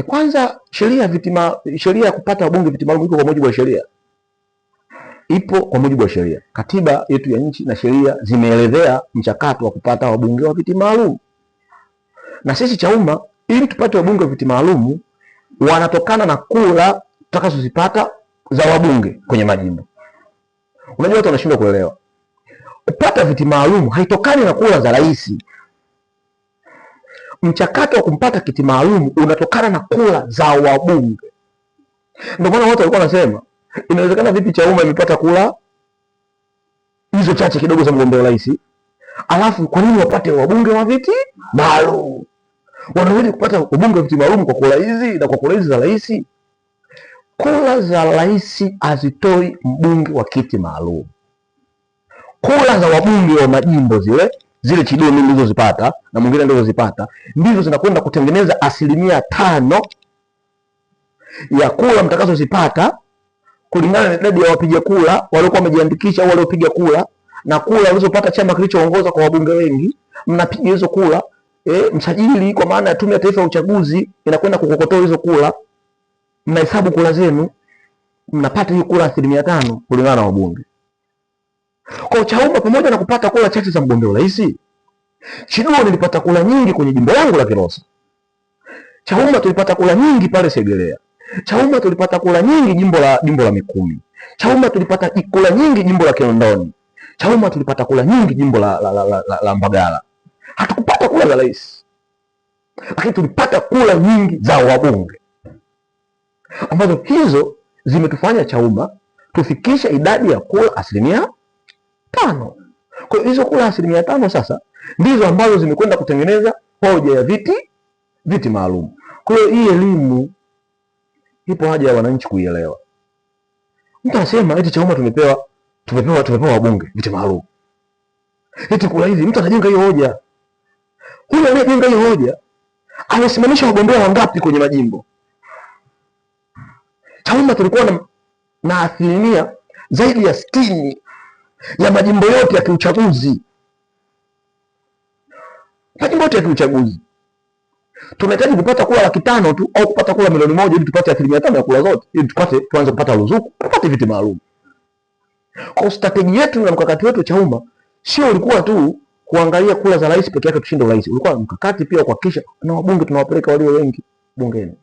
Kwanza sheria ya kupata wabunge viti maalum iko kwa mujibu wa sheria, ipo kwa mujibu wa sheria. Katiba yetu ya nchi na sheria zimeelezea mchakato wa kupata wabunge wa viti maalum, na sisi Chauma ili tupate wabunge wa viti maalum wanatokana na kura tutakazozipata za wabunge kwenye majimbo. Unajua watu wanashindwa kuelewa, kupata viti maalum haitokani na kura za rais. Mchakato wa kumpata kiti maalum unatokana na kura za wabunge. Ndio maana watu walikuwa wanasema inawezekana vipi Chauma imepata kura hizo chache kidogo za mgombea urais, alafu kwa nini wapate wabunge wa viti maalum? Wanaweza kupata wabunge wa viti maalum kwa kura hizi na kwa kura hizi za rais. Kura za rais hazitoi mbunge wa kiti maalum. Kura za wabunge wa majimbo zile zile Chiduo mimi nilizozipata na mwingine nilizozipata ndizo zinakwenda kutengeneza 5% ya kura mtakazozipata kulingana na idadi ya wapiga kura waliokuwa wamejiandikisha au waliopiga kura na kura walizopata chama kilichoongoza kwa wabunge wengi. Mnapiga hizo kura, msajili kwa maana ya Tume ya Taifa ya Uchaguzi inakwenda kukokotoa hizo kura, mnahesabu kura zenu, mnapata hiyo kura 5% kulingana na wabunge. Kwa Chauma pamoja na kupata kura chache za mgombea urais, Chiduo nilipata kura nyingi kwenye jimbo langu la Kilosa. Chauma tulipata kura nyingi pale Segerea. Chauma tulipata kura nyingi jimbo la Mikumi. Chauma tulipata kura nyingi jimbo la Kinondoni. Chauma tulipata kura nyingi jimbo la Mbagala. Hatukupata kura za rais, lakini tulipata kura nyingi za wabunge ambazo hizo zimetufanya Chauma tufikishe idadi ya kura 5%. Kwa hiyo hizo kura 5% sasa ndizo ambazo zimekwenda kutengeneza hoja ya viti maalum. Kwa hiyo hii elimu ipo haja ya wananchi kuielewa. Mtu anasema eti Chauma tumepewa wabunge viti maalum, eti kura hizi. Mtu anajenga hiyo hoja. Huyo anayejenga hiyo hoja amesimamisha wagombea wangapi kwenye majimbo? Chauma tulikuwa na asilimia zaidi ya 60 ya majimbo yote ya kiuchaguzi. Majimbo yote ya kiuchaguzi tunahitaji kupata kura 500,000 tu au kupata kura 1,000,000 ili tupate 5% ya kura zote, ili tuanze kupata ruzuku, tupate viti maalum. Kwa strategy yetu na mkakati wetu Chauma sio ulikuwa tu kuangalia kura za rais peke yake tushinde urais, ulikuwa mkakati pia kuhakikisha na wabunge tunawapeleka walio wengi bungeni.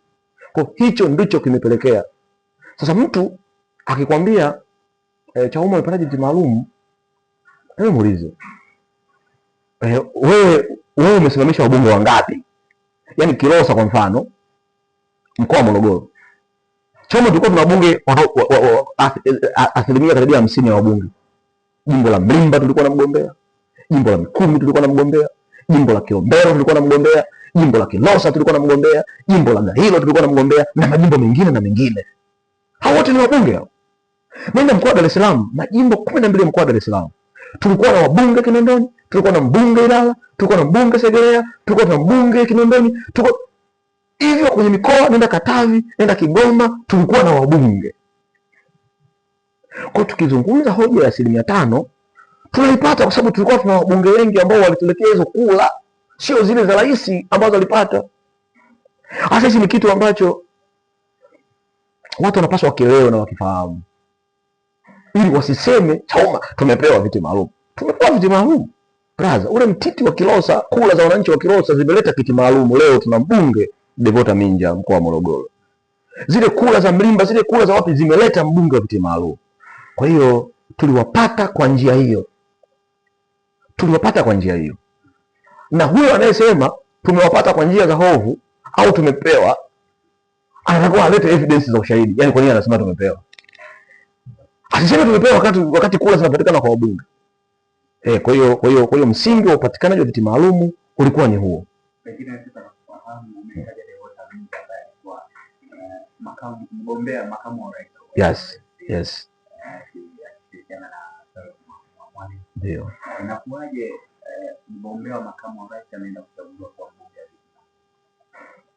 Kwa hicho ndicho kimepelekea sasa mtu akikwambia Chauma amepata viti maalum, wewe muulize, wewe umesimamisha wabunge wangapi? Yaani Kilosa kwa mfano, mkoa wa Morogoro, Chauma tulikuwa tuna wabunge asilimia karibia 50 ya wabunge. Jimbo la Mlimba tulikuwa na mgombea, jimbo la Mikumi tulikuwa na mgombea, jimbo la Kilombero tulikuwa na mgombea, jimbo la Kilosa tulikuwa na mgombea, jimbo la Gairo tulikuwa na mgombea, na majimbo mengine na mengine. Hao wote ni wabunge hao. Nenda mkoa wa Dar es Salaam, majimbo 12 mkoa wa Dar es Salaam, tulikuwa na wabunge Kinondoni, tulikuwa na mbunge Ilala, tulikuwa na mbunge Segerea, tulikuwa na mbunge Kinondoni, tulikuwa hivyo kwenye mikoa, nenda Katavi, nenda Kigoma, tulikuwa na wabunge. Kwa tukizungumza hoja ya 5% tunaipata kwa sababu tulikuwa tuna wabunge wengi ambao walituletea hizo kura, sio zile za rais ambazo alipata. Hasa hichi ni kitu ambacho watu wanapaswa wakielewe na wakifahamu, ili wasiseme Chauma tumepewa viti maalum. Tumepewa viti maalum braza, ule mtiti wa Kilosa, kura za wananchi wa Kilosa zimeleta kiti maalum. Leo tuna mbunge Devota Minja mkoa wa Morogoro. Zile kura za Mlimba, zile kura za wapi zimeleta mbunge wa viti maalum. Kwa hiyo tuliwapata kwa njia hiyo, tuliwapata kwa njia hiyo. Na huyo anayesema tumewapata kwa njia za hovu au tumepewa, anatakiwa alete evidence za ushahidi. Yaani kwa nini anasema tumepewa? Asiseme tumepewa wakati kura zinapatikana kwa wabunge. Kwa hiyo msingi wa upatikanaji wa viti maalum ulikuwa ni huo. Pengine tutafahamu umetaja Devota Minja ambaye alikuwa mgombea makamu wa rais. Yes, yes. Akishirikiana na Mwalimu. Ndio. Inakuwaje mgombea wa makamu wa rais ameenda kuchaguliwa kwa mbunge?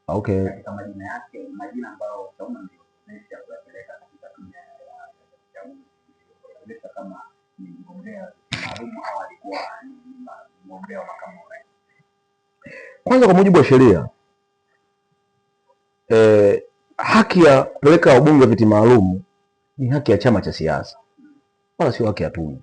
Okay. Katika majina yake, majina ambayo Chauma ndio kuyapeleka katika tume ya uchaguzi, kueleza kama ni mgombea maalum au alikuwa ni mgombea wa makamu wa rais. Kwanza, kwa mujibu wa sheria, Haki ya kupeleka wabunge viti maalum ni haki ya chama cha siasa, wala sio haki ya tume.